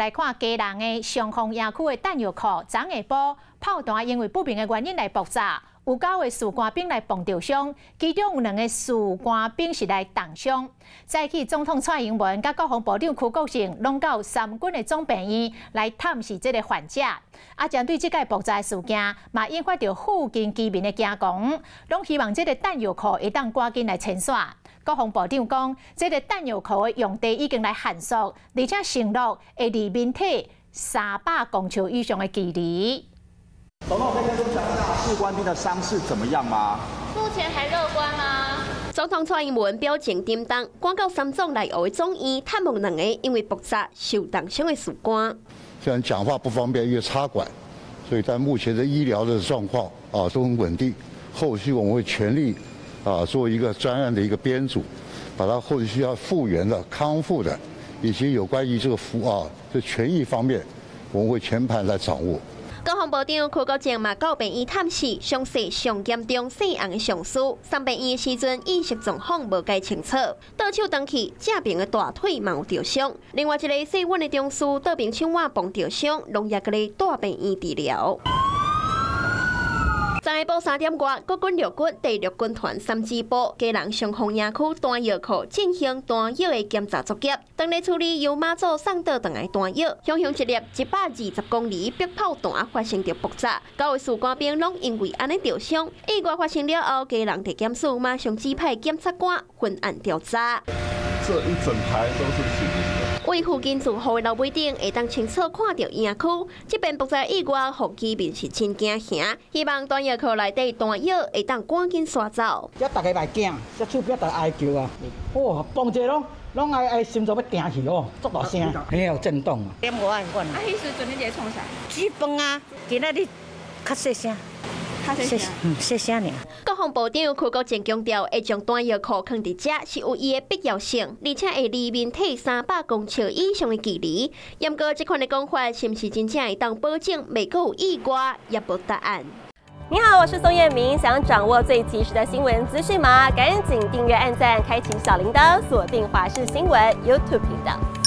來看基隆的雙峰營區的彈藥庫，昨下晡炮彈因為不明的原因來爆炸，有九个士官兵來碰著傷，其中有兩个士官兵是來重傷。早起總統蔡英文佮國防部長邱國正攏到三軍的總病院來探視這个患者。啊，針對這个爆炸事件，嘛引發著附近居民的驚惶，攏希望這个彈藥庫會當趕緊來清徙。國防部長講，這个彈藥庫的用地已經來限縮，而且承諾會離民體300公尺以上的距離。總統可以跟我們講一下士官兵的傷勢怎麼樣嗎？目前還樂觀嗎？總統蔡英文表情沉重，趕到三總內湖的總院探望兩个因為爆炸受重傷的士官。雖然講話不方便，因為插管，所以但目前的醫療的狀況啊都很穩定。後續我們會全力啊做一個專案的一個編組，把它後續需要復原的、康復的，以及有關於這個服啊這權益方面，我們會全盤來掌握。國防部長邱國正嘛到病院探視，傷勢上嚴重、姓洪的上士，送病院的時陣意識狀況無介清楚，倒手轉去正爿的大腿嘛有著傷。另外一个姓阮的中士，倒爿手腕碰著傷，攏也閣咧帶病院治療。昨下晡3點外，國軍陸軍第六軍團三支部基隆雙峰營區彈藥庫進行彈藥的檢查作業。當咧處理由馬祖送倒轉來彈藥，響響一粒120公厘迫炮彈發生著爆炸，九个士官兵攏因為按呢著傷。意外發生了後，基隆地檢署馬上指派檢察官分案調查。這一整排都是血淋。位附近住戶的樓尾頂會當清楚看著營區，這邊爆炸意外，予居民是真驚嚇，希望彈藥庫內底彈藥會當趕緊徙走。這逐家嘛驚，這厝邊逐家哀叫啊！哦，嘣一下攏攏愛愛心臟欲定去哦，足大聲，很有震動。點外按管。啊，彼時陣你佇咧創啥？煮飯啊，今仔日較細聲。較細聲。嗯，細聲爾。國防部長邱國正強調，會將彈藥庫囥佇遮是有伊的必要性，而且會離民體300公尺以上的距離。毋過這款的講法，是毋是真正會當保證袂閣有意外，也無答案。你好，我是宋燕明，想掌握最及時的新聞資訊嗎？趕緊訂閱、按讚、開啟小鈴鐺，鎖定華視新聞 YouTube 頻道。